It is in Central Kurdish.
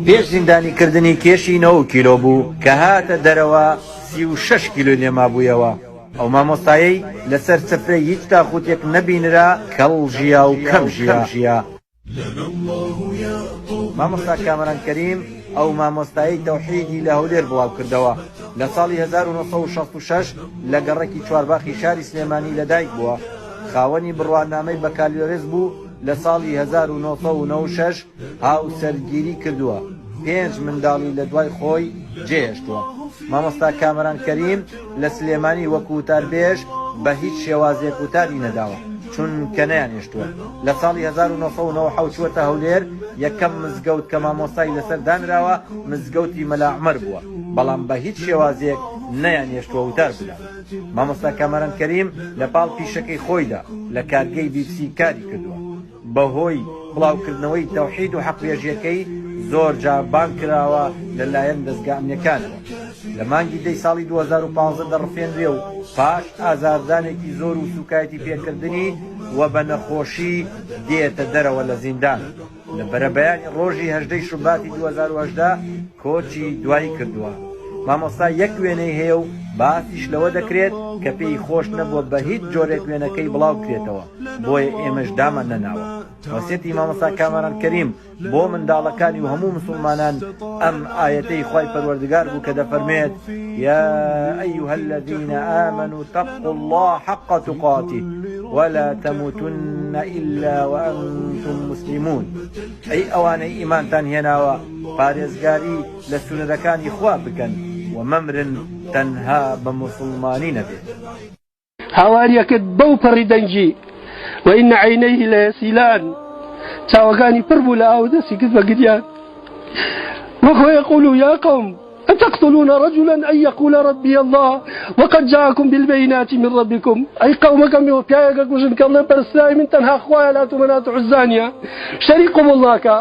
پێش زیندانی کردنی کێشی 90 کیلۆ بوو، کە هاتە دەرەوە 36 کیلۆی لێ مابوویەوە. ئەو مامۆستایەی لەسەر سفرەی هیچ تاخوتێک نەبینرا کەڵ ژیا و کەم ژیا. مامۆستا کامەران کەریم ئەو مامۆستایەی تەوحیدی لە هەولێر بڵاوکردەوە، لە ساڵی 1966 لە گەڕەکی چوارباخی شاری سلێمانی لەدایک بووە، خاوەنی بڕوانامەی بەکالۆرێس بوو، لە ساڵی 1996 هاوسەرگیری کردووە، پێنج منداڵی لە دوای خۆی جێهێشتووە. مامۆستا کامەران کەریم لە سلێمانی وەکو وتاربێژ بە هیچ شێوازێک وتاری نەداوە، چونکە نەیانهێشتووە. لە ساڵی 1997 چووەتە هەولێر، یەکەم مزگەوت کە مامۆستای لەسەر دانراوە مزگەوتی مەلا عومەر بووە، بەڵام بە هیچ شێوازێک نەیانهێشتووە وتار بدات. مامۆستا کامەران کەریم لە پاڵ پیشەکەی خۆیدا لە کارگەی بیپسی کاری کردووە. بەهۆی بڵاوکردنەوەی تەوحید و حەقبێژیەکەی زۆر جار بانگ کراوە لە لایەن دەزگا ئەمنیەکانەوە. لە مانگی دەی ساڵی 2015 دەڕفێنرێ و پاش ئازاردانێکی زۆر و سوکایەتی پێکردنی و بە نەخۆشی دێتە دەرەوە لە زیندان. لە بەرەبەیانی ڕۆژی 18 ی شوباتی 2018 کۆچی دوایی کردووە. مامۆستا یەک وێنەی هەیە و باسیش لەوە دەکرێت کە پێی خۆش نەبووە بە هیچ جۆرێک وێنەکەی بڵاو بکرێتەوە. بۆیە ئێمەش دامان نەناوە. وەسیەتی مامۆستا کامەران کەریم بۆ منداڵەکانی و هەموو موسوڵمانان ئەم ئایەتەی خوای پەروەردگار بوو کە دەفەرموێت، یا ایها الذین آمنوا اتقوا اللە حق تقاته ولا تموتن الا وانتم مسلمون. ئەی ئەوانەی ئیمانتان هێناوە پارێزگاری لە سوننەکانی خوا بکەن و مەمرن تەنها بە موسوڵمانی نەبێت. هاواری ئەکرد بەو پەڕی دەنگی وإن عینیه لەیسیلان چاوەکانی پڕ بوو لە ئاو دەستی کرد بە گریان وهو يقول يا قوم أتقتلون رجلا أن يقول ربي الله وقد جاءكم بالبينات من ربكم أي قومكم پیاوێکە کوژن کە بڵێ پەرستراوی من تەنها خوایە لات و مەنات و عوززا نییە شەریک قبوڵ ناکا.